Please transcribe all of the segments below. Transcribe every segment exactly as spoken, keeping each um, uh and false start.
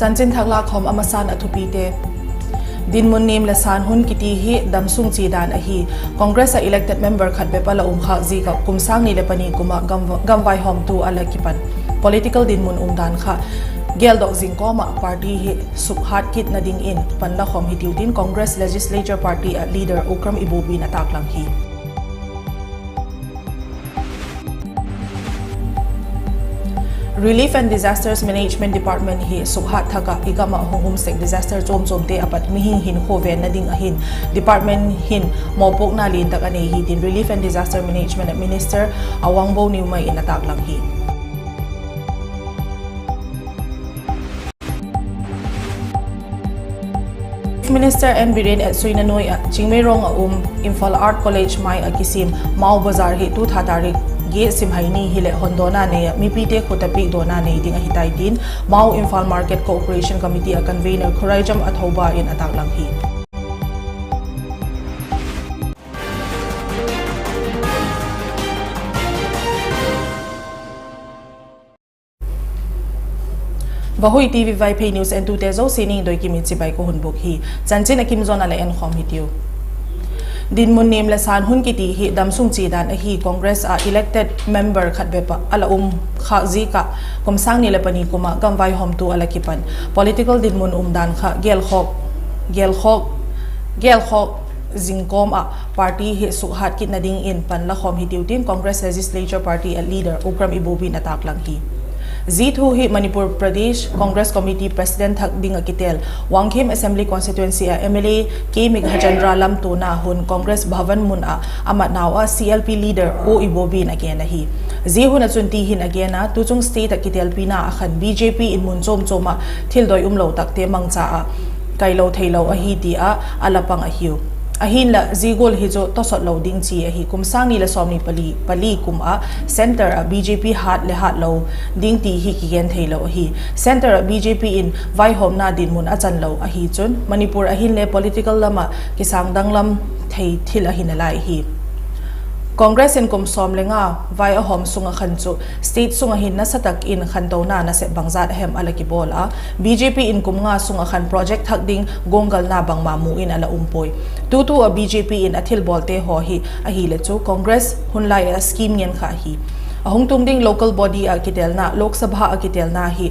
Chanchin thak lâkkhawm a masa'n a thupite. Dinmun niam leh sân hun kiti hi damsung chia dan ahi. Congress ah elected member khat bep a la um khâk ziak ah kum sâng ni leh pani kum ah gam, gam vaihawmtu a la kipan political dinmun umdan kha geldok zing kawm ah party hi sukhat kitna dingin pan la khawm hitiu tin Congress Legislature Party ah leader Ukram Ibobi'n a tâklang hi. Relief and Disasters Management Department hi sukhat thak ah i gam ah hung um sek disaster chuam chuamte a pat mihing hinkhua venna ding ahi'n department hin mawpuakna lian tak a nei hi tin Relief and Disaster Management Minister Awangbow Newmai in a tâklang hi. Minister N Biren etsuina nuai ah Chingmeirong ah um Imphal Art College mai ah kisiam Mao Bazar hi tu tha tarik giat Simhai ni hileh hondawna nei ah mipite khut a piakdawna nei ding ahi tai tin Mao Imphal Market Cooperation Committee a convener Khuraijam Athouba in a tâklang hi. Vahui TV Vaiphei news entute zosia ningdoi kim in chibai ka hun bûk hi. Chanchin a kim zawn a la enkhawm hitiu. Dinmun niam leh sân hun kiti hi damsung chia dan ahi. Congress ah elected member khat bep a la um khâk ziak ah kum sâng ni leh pani kum ah gam vaihawmtu a la kipan political dinmun umdan kha gelkhawk, gelkhawk, gelkhawk zing kawm ah party hi sukhat kitna dingin pan la khawm hitiu tin Congress Legislature Party ah leader Ukram Ibobi'n a tâklang hi. Zia thu hi Manipur Pradesh Congress Committee President thak ding ah kitel Wangkhem Assembly Constituency ah MLA K Meghachandra lamtuana hun Congress Bhavan mun ah a matnau ah CLP leader O Ibobi'n a gen ahi. Zia hun ah chun ti hin a gen a, tuchung state ah kitelpina a khan BJP in mun chuam chuam ah thildoi umlo takte mangcha ah kailo theilo ahi ti ah a la pang ahiu. Ahinla zia gual hi chu tawsawt lo ding chi ahi. Kum sâng ni leh sawmni pali, pali kum ah centre ah BJP hât leh hât lo ding ti hi kigen theilo ahi. Centre ah BJP in vaihawmna dinmun a chan lo ahi chun Manipur ah hinle political lam ah kisâng danglam thei thil ahi nalai hi. Congress in kum sawm le nga vai a hawm sung ah khan chu state sung ah hin nasa tak in khantona nasep bangzat a hem a la kibawl a, BJP in kum nga sung ah khan project thak ding guanggalna bangma mu in a la um puai. Tutu ah BJP in a thilbawlte haw hi ahileh chu Congress hun lai ah scheme ngen kha hi. A hung tung ding local body ah kitelna, Lok Sabha ah kitelna hi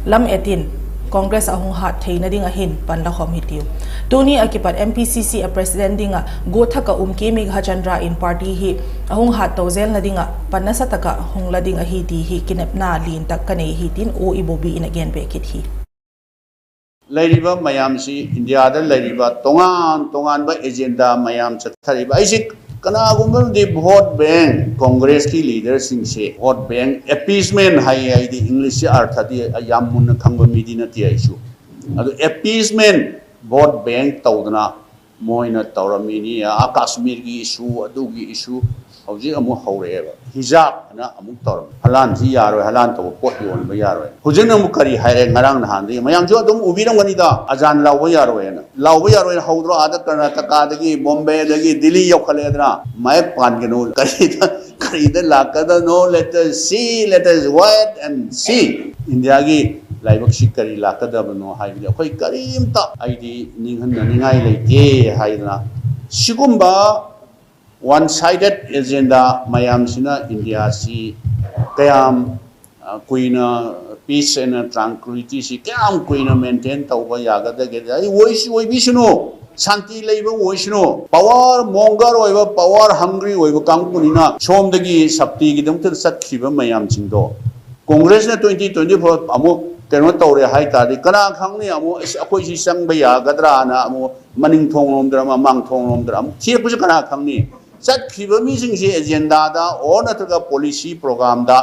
lam et in Congress a hung hât theina ding ah hin pan la khawm hitiu. Tuni ah kipat MPCC ah president ding ah guat thak ah um K Meghachandra in party hi a hung hât to zelna ding ah pan nasa tak ah hung la ding ahi ti hi kinepna lian tak ka nei hi tin O Ibobi in a gen bêk kit hi. ꯂꯩꯔꯤꯕ ꯃꯌꯥꯝꯁꯤ, ꯏꯟꯗꯤꯌꯥꯗ ꯂꯩꯔꯤꯕ ꯇꯣꯉꯥꯟ ꯇꯣꯉꯥꯟꯕ ꯑꯦꯖꯦꯟꯗꯥ ꯃꯌꯥꯝ ꯆꯠꯊꯔꯤꯕ ꯑꯩꯁꯤ, ꯀꯅꯥꯒꯨꯝꯕ ꯑꯃꯗꯤ vote bank, ꯀꯣꯡꯒ꯭ꯔꯦꯁꯀꯤ leaderꯁꯤꯡꯁꯦ vote bank appeasement ꯍꯥꯏꯌꯦ꯫ ꯑꯩꯗꯤ Englishꯁꯤ ꯑꯔꯊꯗꯤ ꯌꯥꯝ ꯃꯨꯟꯅ ꯈꯪꯕ ꯃꯤꯗꯤ ꯅꯠꯇꯦ ꯑꯩꯁꯨ꯫ ꯑꯗꯨ appeasement, vote bank ꯇꯧꯗꯅ ꯃꯣꯏꯅ ꯇꯧꯔꯝꯃꯤꯅꯤ꯫ ꯑꯥ ꯀꯥꯁꯃꯤꯔꯒꯤ issue, ꯑꯗꯨꯒꯤ issue ꯍꯧꯖꯤꯛ ꯑꯃꯨꯛ ꯍꯧꯔꯛꯑꯦꯕ꯫ ꯍꯤꯖꯥꯕ ꯑꯅ ꯑꯃꯨꯛ ꯇꯧꯔꯝꯃꯤ꯫ ꯍꯂꯥꯟꯁꯤ ꯌꯥꯔꯣꯏ, ꯍꯂꯥꯟ ꯇꯧꯕ ꯄꯣꯠ ꯌꯣꯟꯕ ꯌꯥꯔꯣꯏ꯫ ꯍꯧꯖꯤꯛꯅ ꯑꯃꯨꯛ ꯀꯔꯤ ꯍꯥꯏꯔꯦ? ꯉꯔꯥꯡ ꯅꯍꯥꯟꯗꯒꯤ ꯃꯌꯥꯝꯁꯨ ꯑꯗꯨꯝ ꯎꯕꯤꯔꯝꯒꯅꯤꯗ, ꯑꯖꯥꯟ ꯂꯥꯎꯕ ꯌꯥꯔꯣꯏꯅ꯫ ꯂꯥꯎꯕ ꯌꯥꯔꯣꯏꯅ ꯍꯧꯗ꯭ꯔꯣ? ꯑꯥꯗ ꯀꯔꯅꯥꯇꯀꯥꯗꯒꯤ, ꯕꯣꯝꯕꯦꯗꯒꯤ ꯗꯤꯜꯂꯤ ꯌꯧꯈꯠꯂꯛꯑꯦꯗꯅ꯫ ꯃꯥꯏ ꯄꯥꯟꯒꯅꯨ꯫ ꯀꯔꯤꯗ, ꯀꯔꯤꯗ ꯂꯥꯛꯀꯗꯕꯅꯣ? Let us see, let us wait and see꯫ ꯏꯟꯗꯤꯌꯥꯒꯤ ꯂꯥꯏꯕꯛꯁꯤ ꯀꯔꯤ ꯂꯥꯛꯀꯗꯕꯅꯣ ꯍꯥꯏꯕꯗꯤ ꯑꯩꯈꯣꯏ ꯀꯔꯤꯝꯇ ꯑꯩꯗꯤ ꯅꯤꯡꯍꯟꯅꯅꯤꯡꯉꯥꯏ ꯂꯩꯇꯦ ꯍꯥꯏꯗꯅ, ꯁꯤꯒꯨꯝꯕ one sided agenda ꯃꯌꯥꯝꯁꯤꯅ ꯏꯟꯗꯤꯌꯥꯁꯤ ꯀꯌꯥꯝ, ꯑ, ꯀꯨꯏꯅ peace and tranquilityꯁꯤ ꯀꯌꯥꯝ ꯀꯨꯏꯅ maintain ꯇꯧꯕ ꯌꯥꯒꯗꯒꯦ? ꯑꯩ ꯑꯣꯏꯁꯨ ꯑꯣꯏꯕꯤꯁꯅꯨ, ꯁꯥꯟꯇꯤ ꯂꯩꯕ ꯑꯣꯏꯁꯅꯨ꯫ Power monger ꯑꯣꯏꯕ, power hungry ꯑꯣꯏꯕ ꯀꯥꯡꯕꯨꯅꯤꯅ ꯁꯣꯝꯗꯒꯤ ꯁꯛꯇꯤꯒꯤꯗꯃꯛꯇ ꯆꯠꯈꯤꯕ ꯃꯌꯥꯝꯁꯤꯡꯗꯣ, ꯀꯣꯡꯒ꯭ꯔꯦꯁꯅ twenty twenty-four ꯑꯃꯨꯛ ꯀꯩꯅꯣ ꯇꯧꯔꯦ ꯍꯥꯏ ꯇꯥꯔꯗꯤ, ꯀꯅꯥ ꯈꯪꯅꯤ, ꯑꯃꯨꯛ ꯑꯁ, ꯑꯩꯈꯣꯏꯁꯤ ꯆꯪꯕ ꯌꯥꯒꯗ꯭ꯔꯥꯅ ꯑꯃꯨꯛ ꯃꯅꯤꯡ ꯊꯣꯡꯂꯣꯝꯗꯔ ꯃꯃꯥꯡ ꯊꯣꯡꯂꯣꯝꯗꯔ ꯑꯃꯨꯛ ꯊꯦꯛꯄꯁꯨ ꯀꯅꯥ ꯈꯪꯅꯤ? ꯆꯠꯈꯤꯕ ꯃꯤꯁꯤꯡꯁꯤ agendaꯗ or ꯅꯠꯇ꯭ꯔꯒ policy programꯗ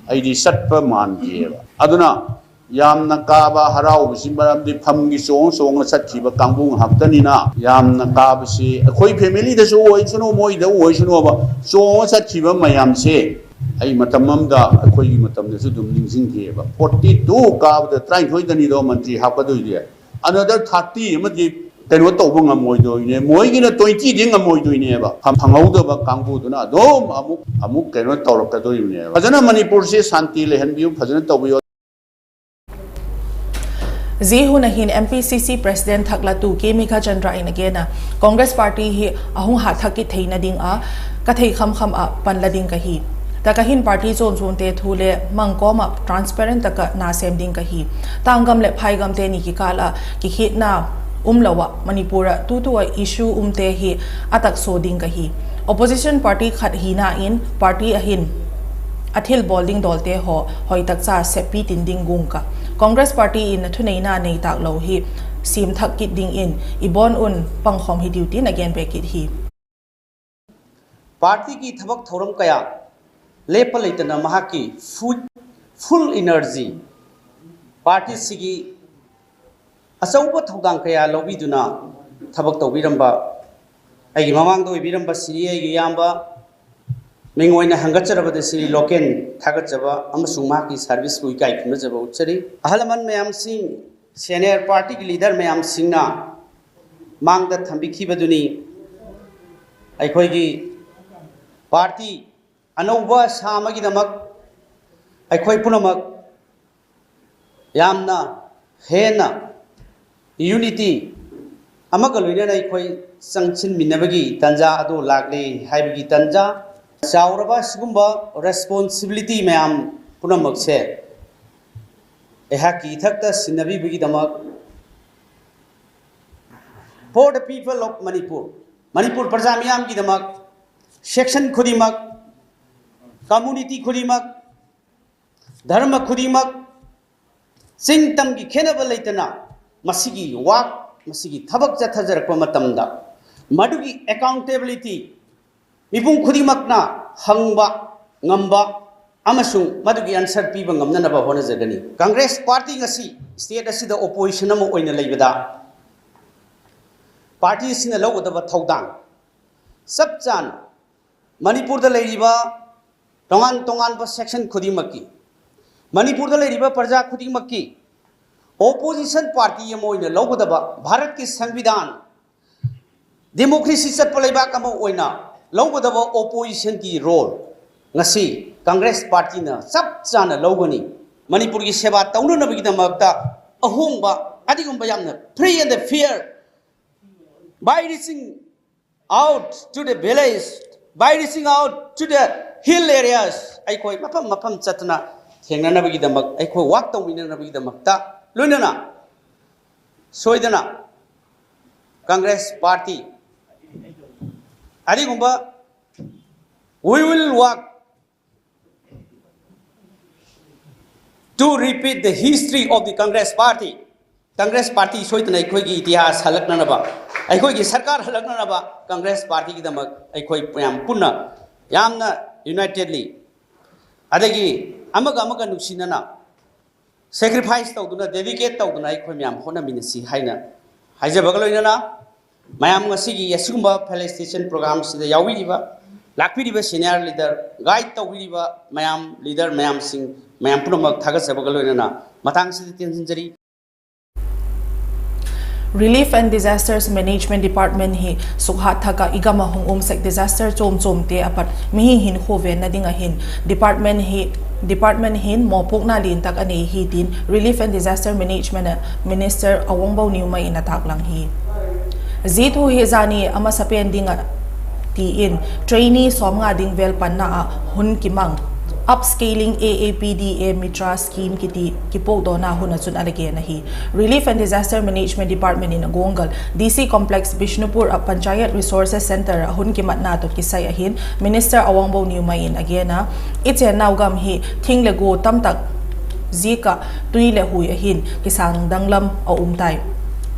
ꯑꯩꯗꯤ ꯆꯠꯄ ꯃꯥꯟꯗꯦꯕ꯫ ꯑꯗꯨꯅ ꯌꯥꯝꯅ ꯀꯥꯕ ꯍꯔꯥꯎꯕꯁꯤ ꯃꯔꯝꯗꯤ ꯐꯝꯒꯤ ꯆꯣꯡ ꯆꯣꯡꯉ ꯆꯠꯈꯤꯕ ꯀꯥꯡꯕꯨ ꯉꯥꯛꯇꯅꯤꯅ, ꯌꯥꯝꯅ ꯀꯥꯕꯁꯤ ꯑꯩꯈꯣꯏ familyꯗꯁꯨ ꯑꯣꯏꯁꯅꯨ, ꯃꯣꯏꯗ ꯑꯣꯏꯁꯅꯨꯕ, ꯆꯣꯡꯉ ꯆꯠꯈꯤꯕ ꯃꯌꯥꯝꯁꯦ ꯑꯩ ꯃꯇꯝ ꯑꯃꯗ, ꯑꯩꯈꯣꯏꯒꯤ ꯃꯇꯝꯗꯁꯨ ꯑꯗꯨꯝ ꯅꯤꯡꯁꯤꯡꯈꯤꯑꯕ꯫ Forty two ꯀꯥꯕꯗ ꯇꯔꯥꯅꯤꯊꯣꯏꯗꯅꯤꯗꯣ ꯃꯟꯇ꯭ꯔꯤ ꯍꯥꯞꯀꯗꯣꯏꯁꯦ꯫ Another thirty ꯑꯃꯗꯤ ꯀꯩꯅꯣ ꯇꯧꯕ ꯉꯝꯃꯣꯏꯗꯣꯏꯅꯦ꯫ ꯃꯣꯏꯒꯤꯅ twentyꯗꯤ ꯉꯝꯃꯣꯏꯗꯣꯏꯅꯦꯕ꯫ ꯐꯪ-, ꯐꯪꯍꯧꯗꯕ ꯀꯥꯡꯕꯨꯗꯨꯅ ꯑꯗꯨꯝ ꯑꯃꯨꯛ, ꯑꯃꯨꯛ ꯀꯩꯅꯣ ꯇꯧꯔꯛꯀꯗꯣꯔꯤꯕꯅꯦꯕ꯫ ꯐꯖꯅ ꯃꯅꯤꯄꯨꯔꯁꯤ ꯁꯥꯟꯇꯤ ꯂꯩꯍꯟꯕꯤꯌꯨ, ꯐꯖꯅ ꯇꯧꯕꯤꯌꯨ꯫ Zia hun a hin M P C C President thak latu K Meghachandra in a gen a, Congress Party hi a hung hat thak kit theina ding a ka thei kham kham ah pan la ding ka hi. Tak ah hin party chuam chuamte thu le mang kawm ah transparent tak ah na sêm ding ka hi. Tânggam leh phaigamte ni kikâl ah kikhiatna umlo ah Manipur ah tutu ah issue umte hi a taksua ding ka hi. Opposition party khat hina in party a hin a thil bawl ding dawlte haw hoi tak cha seppi tin ding guang ka. Congress party in a thuneina nei tâk lo hi siam thak kit dingin i bawn un pangkhawm hi diu tin a gen be kit hi. Party की थबक थौरम कया ꯂꯦꯞꯄ ꯂꯩꯇꯅ ꯃꯍꯥꯛꯀꯤ ꯐꯨ-, full energy ꯄꯥꯔꯇꯤꯁꯤꯒꯤ ꯑꯆꯧꯕ ꯊꯧꯗꯥꯡ ꯀꯌꯥ ꯂꯧꯕꯤꯗꯨꯅ ꯊꯕꯛ ꯇꯧꯕꯤꯔꯝꯕ ꯑꯩꯒꯤ ꯃꯃꯥꯡꯗ ꯑꯣꯏꯕꯤꯔꯝꯕ ꯁꯤꯔꯤ ꯑꯩꯒꯤ ꯏꯌꯥꯝꯕ ꯃꯤꯡ ꯑꯣꯏꯅ ꯍꯪꯒꯠꯆꯔꯕꯗ ꯁꯤꯔꯤ ꯂꯣꯀꯦꯟ ꯊꯥꯒꯠꯆꯕ ꯑꯃꯁꯨꯡ ꯃꯍꯥꯛꯀꯤ ꯁꯔꯚꯤꯁꯄꯨ ꯏꯀꯥꯏ ꯈꯨꯝꯅꯖꯕ ꯎꯠꯆꯔꯤ꯫ ꯑꯍꯜ ꯂꯃꯟ ꯃꯌꯥꯝꯁꯤꯡ, senior party ꯒꯤ leader ꯃꯌꯥꯝꯁꯤꯡꯅ ꯃꯥꯡꯗ ꯊꯝꯕꯤꯈꯤꯕꯗꯨꯅꯤ꯫ ꯑꯩꯈꯣꯏꯒꯤ party ꯑꯅꯧꯕ ꯁꯥ ꯑꯃꯒꯤꯗꯃꯛ ꯑꯩꯈꯣꯏ ꯄꯨꯝꯅꯃꯛ ꯌꯥꯝꯅ ꯍꯦꯟꯅ unity ꯑꯃꯒ ꯂꯣꯏꯅꯅ ꯑꯩꯈꯣꯏ ꯆꯪꯁꯤꯟꯃꯤꯟꯅꯕꯒꯤ ꯇꯥꯟꯖꯥ ꯑꯗꯨ ꯂꯥꯛꯂꯦ ꯍꯥꯏꯕꯒꯤ ꯇꯥꯟꯖꯥ, ꯆꯥꯎꯔꯕ ꯑꯁꯤꯒꯨꯝꯕ responsibility ꯃꯌꯥꯝ ꯄꯨꯝꯅꯃꯛꯁꯦ ꯑꯩꯍꯥꯛꯀꯤ ꯏꯊꯛꯇ ꯁꯤꯟꯅꯕꯤꯕꯒꯤꯗꯃꯛ, for the people of Manipur, Manipur ꯄ꯭ꯔꯖꯥ ꯃꯤꯌꯥꯝꯒꯤꯗꯃꯛ, section ꯈꯨꯗꯤꯡꯃꯛ, community ꯈꯨꯗꯤꯡꯃꯛ, ꯙꯔꯃ ꯈꯨꯗꯤꯡꯃꯛ, ꯆꯤꯡ ꯇꯝꯒꯤ ꯈꯦꯠꯅꯕ ꯂꯩꯇꯅ ꯃꯁꯤꯒꯤ ꯋꯥꯛ, ꯃꯁꯤꯒꯤ ꯊꯕꯛ ꯆꯠꯊꯖꯔꯛꯄ ꯃꯇꯝꯗ ꯃꯗꯨꯒꯤ accountability ꯃꯤꯄꯨꯝ ꯈꯨꯗꯤꯡꯃꯛꯅ ꯍꯪꯕ ꯉꯝꯕ ꯑꯃꯁꯨꯡ ꯃꯗꯨꯒꯤ answer ꯄꯤꯕ ꯉꯝꯅꯅꯕ ꯍꯣꯠꯅꯖꯒꯅꯤ꯫ Congress party ꯉꯁꯤ state ꯑꯁꯤꯗ opposition ꯑꯃ ꯑꯣꯏꯅ ꯂꯩꯕꯗ party ꯑꯁꯤꯅ ꯂꯧꯒꯗꯕ ꯊꯧꯗꯥꯡ ꯆꯞ ꯆꯥꯅ ꯃꯅꯤꯄꯨꯔꯗ ꯂꯩꯔꯤꯕ ꯇꯣꯉꯥꯟ ꯇꯣꯉꯥꯟꯕ section ꯈꯨꯗꯤꯡꯃꯛꯀꯤ, ꯃꯅꯤꯄꯨꯔꯗ ꯂꯩꯔꯤꯕ ꯄ꯭ꯔꯖꯥ ꯈꯨꯗꯤꯡꯃꯛꯀꯤ opposition party ꯑꯃ ꯑꯣꯏꯅ ꯂꯧꯒꯗꯕ, ꯚꯥꯔꯠꯀꯤ ꯁꯪꯕꯤꯙꯥꯟ democracy ꯆꯠꯄ ꯂꯩꯕꯥꯛ ꯑꯃ ꯑꯣꯏꯅ ꯂꯧꯒꯗꯕ opposition ꯒꯤ role ꯉꯁꯤ Congress party ꯅ ꯆꯞ ꯆꯥꯅ ꯂꯧꯒꯅꯤ꯫ ꯃꯅꯤꯄꯨꯔꯒꯤ ꯁꯦꯕꯥ ꯇꯧꯅꯅꯕꯒꯤꯗꯃꯛꯇ ꯑꯍꯣꯡꯕ ꯑꯗꯨꯒꯨꯝꯕ ꯌꯥꯝꯅ free and fair, by reaching out to the village, by reaching out to the hill areas, ꯑꯩꯈꯣꯏ ꯃꯐꯝ ꯃꯐꯝ ꯆꯠꯇꯨꯅ ꯊꯦꯡꯅꯅꯕꯒꯤꯗꯃꯛ, ꯑꯩꯈꯣꯏ work ꯇꯧꯃꯤꯟꯅꯅꯕꯒꯤꯗꯃꯛꯇ, ꯂꯣꯏꯅꯅ ꯁꯣꯏꯗꯅ Congress party ꯑꯗꯨꯒꯨꯝꯕ, we will work to repeat the history of the Congress party꯫ Congress party ꯁꯣꯏꯗꯅ ꯑꯩꯈꯣꯏꯒꯤ ꯏꯇꯤꯍꯥꯁ ꯍꯜꯂꯛꯅꯅꯕ, ꯑꯩꯈꯣꯏꯒꯤ ꯁꯔꯀꯥꯔ ꯍꯜꯂꯛꯅꯅꯕ Congress party ꯒꯤꯗꯃꯛ ꯑꯩꯈꯣꯏ ꯃꯌꯥꯝ ꯄꯨꯟꯅ ꯌꯥꯝꯅ unitedly, ꯑꯗꯒꯤ ꯑꯃꯒ ꯑꯃꯒ ꯅꯨꯡꯁꯤꯅꯅ sacrifice ꯇꯧꯗꯨꯅ, dedicate ꯇꯧꯗꯨꯅ ꯑꯩꯈꯣꯏ ꯃꯌꯥꯝ ꯍꯣꯠꯅꯃꯤꯟꯅꯁꯤ ꯍꯥꯏꯅ ꯍꯥꯏꯖꯕꯒ ꯂꯣꯏꯅꯅ, ꯃꯌꯥꯝ ꯉꯁꯤꯒꯤ ꯑꯁꯤꯒꯨꯝꯕ felicitation program ꯁꯤꯗ ꯌꯥꯎꯕꯤꯔꯤꯕ, ꯂꯥꯛꯄꯤꯔꯤꯕ senior leader, guide ꯇꯧꯕꯤꯔꯤꯕ ꯃꯌꯥꯝ, leader ꯃꯌꯥꯝꯁꯤꯡ, ꯃꯌꯥꯝ ꯄꯨꯝꯅꯃꯛ ꯊꯥꯒꯠꯆꯕꯒ ꯂꯣꯏꯅꯅ ꯃꯇꯥꯡꯁꯤꯗ ꯇꯦꯟꯁꯤꯟꯖꯔꯤ꯫ Relief and Disasters Management Department hi sukhat thak ah i gam ah hung um sek disaster chuam chuamte a pat mihing hinkhua venna ding ah hin department hi, department hin mawpuakna lian tak a nei hi tin Relief and Disaster Management Minister Awangbou Newmai in a taklang hi. Zia thu hi zani a masapen ding ah ti in trainee sawmnga ding vel panna ah hun kimang Upscaling A A P D A Mitra Scheme kiti kipuakdawna hun ah chun a la gen ahi. Relief and Disaster Management Department in a guanggal D C Complex Bishnupur ah Panchayat Resources Centre ah hun kimatna tawh kisai ah hin Minister Awangbou Newmai in a gen a, i chênnau gam hi thing leh gua tamtak ziak ah tui leh hui ah hin kisâng danglam a um tai.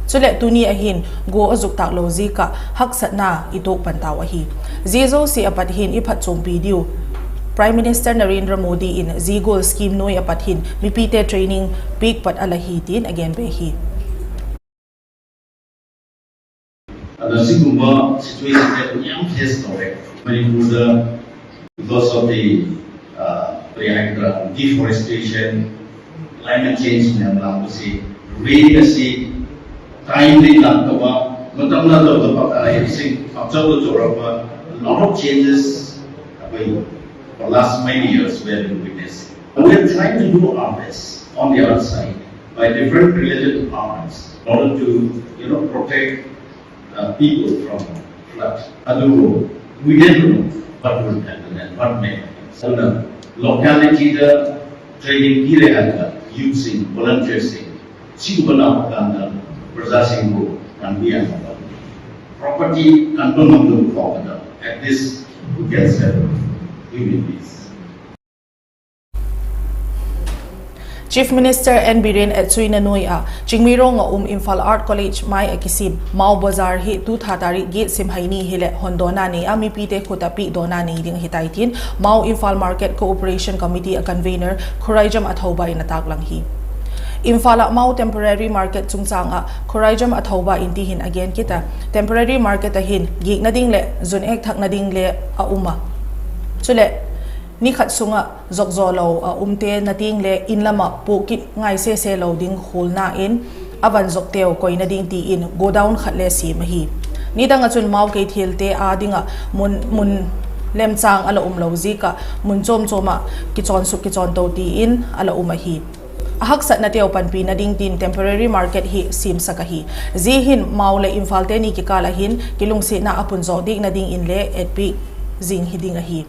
Chuleh tuni ah hin gua a zuk tâk lo ziak ah haksatna i tuak pan tau ahi. Zia zosia a pat hin i phatchuampi diu Prime Minister Narendra Modi in zia gual scheme nuai a pat hin mipite training piak pat a la hi tin a gen be hi. ꯑꯗꯣ ꯁꯤꯒꯨꯝꯕ situation ꯀꯌꯥ ꯌꯥꯝ face ꯇꯧꯔꯦ ꯃꯅꯤꯄꯨꯔꯗ, because of the, uh, ꯀꯔꯤ ꯍꯥꯏꯒꯗ꯭ꯔꯥ, deforestation, climate change ꯃꯌꯥꯝ ꯂꯥꯛꯄꯁꯤ, rain ꯑꯁꯤ timely ꯂꯥꯛꯇꯕ, ꯃꯇꯝ ꯅꯠꯇꯕꯗ ꯄꯪꯇꯥ ꯏꯁꯤꯡ ꯄꯪꯆꯥꯎꯗ ꯆꯥꯎꯔꯛꯄ, lot of changes ꯑꯩꯈꯣꯏ for last many years we have been witnessing. We are trying to do our best on the other side. by different related departments in order to, you know, protect uh, people from flood. Aduh, we don't know what will happen and what may happen. So the locality, the training period, using volunteers, si ko na kanda, praja sing ko kan bi ang, property kan bang ang ko kanda. At this, we can say, we will be. Chief Minister N Biren etchuina nuai ah Chingmeirong ah um Imphal Art College mai ah kisim Mao Bazar hi tu tha tarik giat Simhai ni hileh hondawna nei a mipite khut ah piakdawna nei ding ahi tai tin Mao Imphal Market Cooperation Committee a convener Khuraijam Athouba in a taklang hi. Imphal ah Mao temporary market chungchâng ah Khuraijam Athouba in ti hin a gen kit a, temporary market ah hin giakna ding leh zun ek thakna ding le a um a, chuleh ni khat sung ah zokzaw lo a umte na tiang le in lam ah puak kit ngai sese lo ding khualna in a van zokteu koina ding ti in godown khat le siam ahi. Nidang ah chun Mao keithialte â ding ah mun, mun lemchâng a la um lo ziak ah mun chuam chuam ah kichawn suk kichawn to ti in a la um ahi. A haksatnateu panpina ding tin temporary market hi siamsak ahi. Zia hin Mao leh Imphalte ni kikâl ah hin kilungsiatna a pun zawk dikna dingin le etpiak zing hi ding ahi.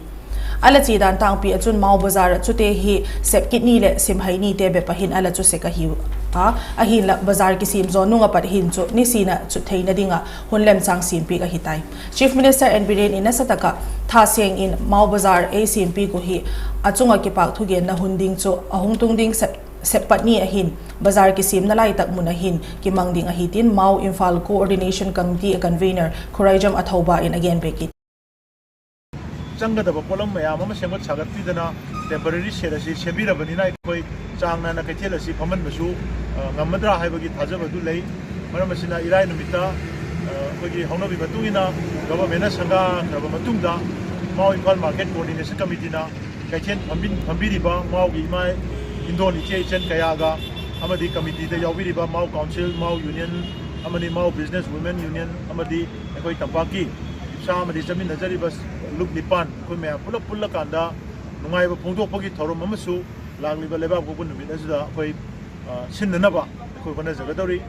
A la chia dan tângpi ah chun Mao Bazar ah chute hi sep kit ni leh Simhai nite bep ah hin a la chu sek ahi a, ahinla bazar kisiam zaw nung ah pat hin chu nisin ah chut theina ding ah hun lemchâng siampiak ahi tai. Chief Minister N Biren in nasa tak ah tha seng in Mao Bazar ei siampiak uh hi a chung ah kipâk thugenna hun ding chu a hung tung ding sep, sep pat ni ah hin bazar kisiamna lai tak mun ah hin kimang ding ahi tin Mao Imphal Coordination Committee a convener Khuraijam Athouba in a gen bêk hi. ꯆꯪꯒꯗꯕ ꯄꯣꯠꯂꯝ ꯃꯌꯥꯝ ꯑꯃ ꯁꯦꯝꯒꯠ ꯁꯥꯒꯠꯄꯤꯗꯅ temporary shed ꯑꯁꯤ ꯁꯦꯝꯕꯤꯔꯕꯅꯤꯅ ꯑꯩꯈꯣꯏ ꯆꯥꯡ ꯅꯥꯏꯅ ꯀꯩꯊꯦꯜ ꯑꯁꯤ ꯐꯝꯍꯟꯕꯁꯨ, ꯑ, ꯉꯝꯃꯗ꯭ꯔꯥ ꯍꯥꯏꯕꯒꯤ ꯊꯥꯖꯕ ꯑꯗꯨ ꯂꯩ꯫ ꯃꯔꯝ ꯑꯁꯤꯅ ꯏꯔꯥꯏ ꯅꯨꯃꯤꯠꯇ, ꯑ, ꯑꯩꯈꯣꯏꯒꯤ ꯍꯧꯅꯕꯤ ꯃꯇꯨꯡ ꯏꯟꯅ governmentꯅ ꯁꯪꯒꯥꯈ꯭ꯔꯕ ꯃꯇꯨꯡꯗ Mao Imphal Market Coordination Committeeꯅ ꯀꯩꯊꯦꯜ ꯐꯝꯕꯤ-, ꯐꯝꯕꯤꯔꯤꯕ Maoꯒꯤ ꯏꯃꯥ ꯏꯟꯗꯣꯜ ꯏꯆꯦ ꯏꯆꯟ ꯀꯌꯥꯒ ꯑꯃꯗꯤ committeeꯗ ꯌꯥꯎꯕꯤꯔꯤꯕ Mao Council, Mao Union ꯑꯃꯗꯤ Mao Business Women Union ꯑꯃꯗꯤ ꯑꯩꯈꯣꯏ ꯇꯝꯄꯥꯛꯀꯤ ꯏꯞꯁꯥ ꯑꯃꯗꯤ ꯆꯠꯃꯤꯟꯅꯖꯔꯤꯕ ꯂꯨꯞ ꯅꯤꯄꯥꯟ ꯑꯩꯈꯣꯏ ꯃꯌꯥꯝ ꯄꯨꯂꯞ ꯄꯨꯜꯂꯀꯥꯟꯗ ꯅꯨꯡꯉꯥꯏꯕ ꯐꯣꯡꯗꯣꯛꯄꯒꯤ ꯊꯧꯔꯝ ꯑꯃꯁꯨ ꯂꯥꯛꯂꯤꯕ ꯂꯩꯕꯥꯛꯄꯣꯛꯄ ꯅꯨꯃꯤꯠ ꯑꯁꯤꯗ ꯑꯩꯈꯣꯏ, ꯑ, ꯁꯤꯟꯅꯅꯕ ꯑꯩꯈꯣꯏ ꯍꯣꯠꯅꯖꯒꯗꯧꯔꯤ꯫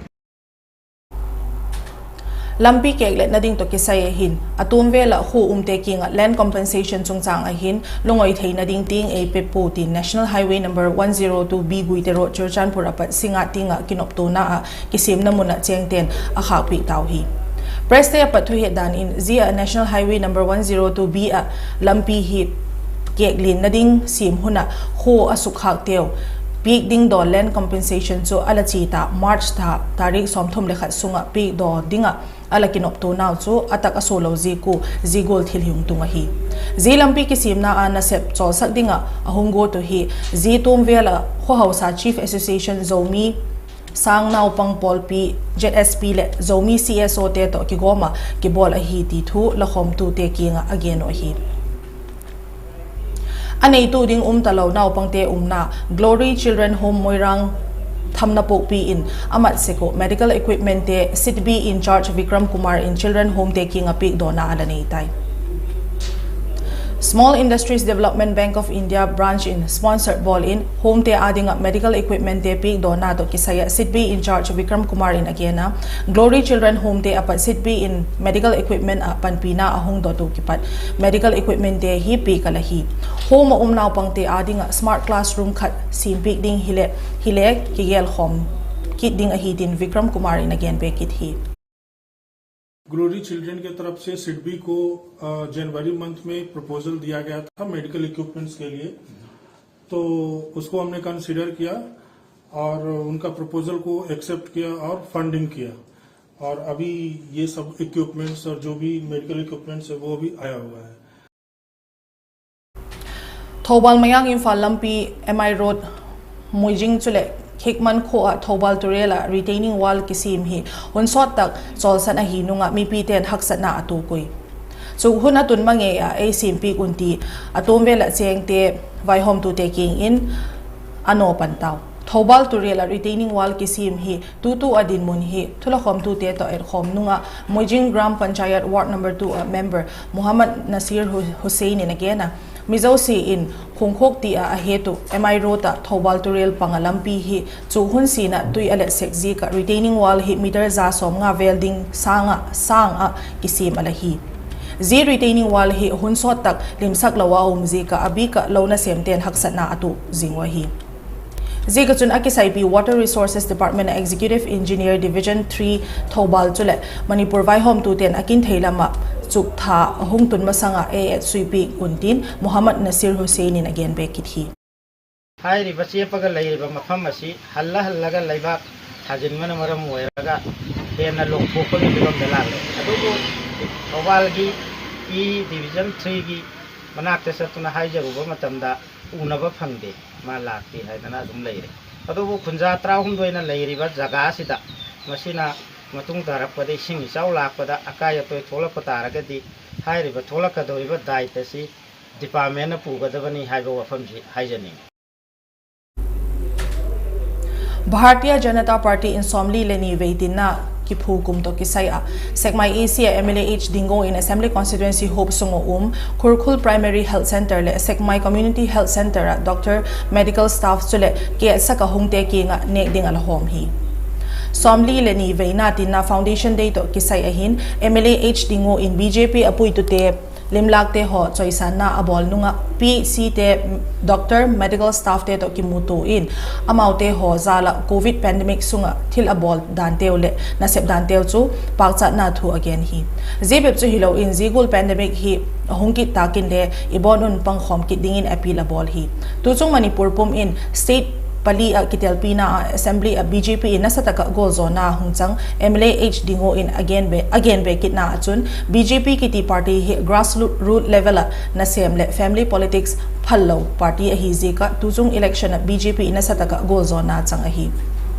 Lampi kêkletna ding tawh kisai ah hin a tuam vêl ah khua umte kiang ah land compensation chungchâng ah hin lungawi theina ding tiang ei pe pua tin National Highway number one zero two B Guite Road, Churachandpur ah pat Singngat tiang ah kinoptuana ah kisiamna mun ah chêngte'n a khâkpiak tau hi. Presste a pat thuhiat dan in zia ah National Highway number one zero two B ah lampi hi kêklianna ding siam hun ah khua a sukkhâkteu piak ding daw land compensation chu a la chia ta March tha tarik sawmthum le khat sung ah piakdaw ding ah a la kinoptuanau chu a tak a sualo ziak ua zia gual thil hi hung tung ahi. Zia lampi kisiamna ah nasep chawlsak ding ah a hung guat uh hi zia tuam vêl ah Khawhausa Chief Association, Zomi Sâng Naupang Pawlpi, Z S P leh Zomi C S Ote tawh kigawm ah kibawl ahi ti thu lakhawmtute kiang ah a gen uh ahi. A neitu ding um talo naupangte umna Glory Children Home Moirang Thamnapokpi in a mat sek uh medical equipmentte SIDBI in charge Vikram Kumar in Children Homete kiang ah piakdawna a la nei tai. Small Industries Development Bank of India branch in sponsored bawl in homete â ding ah medical equipmentte piakdawna tawh kisai ah SIDBI in charge Vikram Kumar in a gen a, Glory Children Homete a pat SIDBI in medical equipment ah panpina a hung dot uh kipat medical equipmentte hi piak a la hi. Home ah um naupangte â ding ah smart classroom khat siampiak ding hile, hile kigelkhawm kit ding ahi tin Vikram Kumar in a gen bêk kit hi. Glory children के तरफ से सिडबी को, अ, जनवरी मंथ में प्रपोजल दिया गया था medical equipments के लिए, तो उसको हमने कंसीडर किया और उनका प्रपोजल को एक्सेप्ट किया और फंडिंग किया, और अभी ये सब इक्विपमेंट्स और जो भी मेडिकल इक्विपमेंट्स है, वो अभी आया हुआ है। Thoubal Mayang Imphal lampi, M I Road, Muijing chuleh Khikman khua ah Thoubal Turel ah retaining wall kisiam hi hun sawt tak chawlsan ahi nung ah mipite'n haksatna a tuak ui. Chu hun a tun ma ngei ah ei siampiak un ti a tuam vêl ah chêngte vaihawmtute kiang in a naw pan tau. Thoubal Turel ah retaining wall kisiam hi tutu a dinmun hi thulakhawmtute tawh etkhawm nung ah Muijing Gram Panchayat Ward number two ah member Mohammad Nasir Hu-, Hussain in a gen a, Mi zosia in Khungkhok ti ah a het uh M I Road ah Thoubal Turel pang ah lampi hi chu hun sin ah tui a let sek ziak ah retaining wall hi meter za sawmnga vel ding sâng ah, sâng ah kisiam a la hi. Zia retaining wall hi hun sawt tak limsak lo a um ziak ah a bik ah lo nasêmte'n haksatna a tuak zing uh ahi. Ziak ah chun a kisaipi Water Resources Department Executive Engineer Division three Thoubal chuleh Manipur vaihawmtute'n a kin thei lam ah chuk tha a hung tun masang ah ei etsuipiak un tin Mohammad Nasir Hussain in a gen bêk kit hi. ꯍꯥꯏꯔꯤꯕ ꯆꯦꯞꯄꯒ ꯂꯩꯔꯤꯕ ꯃꯐꯝ ꯑꯁꯤ ꯍꯜꯂ ꯍꯜꯂꯒ ꯂꯩꯕꯥꯛ ꯊꯥꯖꯤꯟꯕꯅ ꯃꯔꯝ ꯑꯣꯏꯔꯒ ꯍꯦꯟꯅ ꯂꯣꯡꯊꯣꯛꯄꯒꯤ ꯐꯤꯕꯝꯗ ꯂꯥꯛꯂꯦ꯫ ꯑꯗꯨꯕꯨ ꯊꯧꯕꯥꯜꯒꯤ ꯏ ꯗꯤꯕꯤꯖꯟ ꯊ꯭ꯔꯤꯒꯤ ꯃꯅꯥꯛꯇ ꯆꯠꯇꯨꯅ ꯍꯥꯏꯖꯔꯨꯕ ꯃꯇꯝꯗ ꯎꯅꯕ ꯐꯪꯗꯦ, ꯃꯥ ꯂꯥꯛꯇꯦ ꯍꯥꯏꯗꯅ ꯑꯗꯨꯝ ꯂꯩꯔꯦ꯫ ꯑꯗꯨꯕꯨ ꯈꯨꯟꯖꯥ ꯇꯔꯥꯍꯨꯝꯗꯣꯏꯅ ꯂꯩꯔꯤꯕ ꯖꯒꯥ ꯑꯁꯤꯗ ꯃꯁꯤꯅ ꯃꯇꯨꯡ ꯇꯥꯔꯛꯄꯗ ꯏꯁꯤꯡ ꯏꯆꯥꯎ ꯂꯥꯛꯄꯗ ꯑꯀꯥꯏ ꯑꯇꯣꯏ ꯊꯣꯛꯂꯛꯄ ꯇꯥꯔꯒꯗꯤ ꯍꯥꯏꯔꯤꯕ ꯊꯣꯛꯂꯛꯀꯗꯧꯔꯤꯕ ꯗꯥꯏꯇ ꯑꯁꯤ ꯗꯤꯄꯥꯔꯠꯃꯦꯟꯅ ꯄꯨꯒꯗꯕꯅꯤ ꯍꯥꯏꯕ ꯋꯥꯐꯝꯁꯤ ꯍꯥꯏꯖꯅꯤꯡꯏ꯫ Bharatiya Janata Party in sawmli le ni vei tinna kiphu kum tawh kisai ah Sekmai East ah M L A H Dingo in Assembly Constituency huap sung ah um Khurkhul Primary Health Centre leh Sekmai Community Health Centre ah doctor, medical staff chuleh kietsak ah hungte kiang ah nêk ding ah la hawm hi. Sawmli le ni veina tinna Foundation Day tawh kisai ahin M L A H Dingo in B J P a puitute limlâkte haw chawisânna a bawl nung ah P H Cte, doctor, medical staffte tawh kimutua in amaute haw jal ah Covid pandemic sung ah thil a bawl danteu leh nasep danteu chu pâkchatna thu a gen hi. Zia bep chu hilo in zia gual pandemic hi a hung kit tâk inle i bawn un pangkhawm kit dingin appeal a bawl hi. Tuchung Manipur pum in state pali ah kitelpina ah Assembly ah B J P in nasatak ah gualzawna hung chang M L A H Dingo in a gen bêk kitna ah chun B J P kiti party hi grassroot level ah nasêm leh family politics phallo party ahi ziak ah tuchung election ah B J P in nasatak ah gualzawna chang ahi.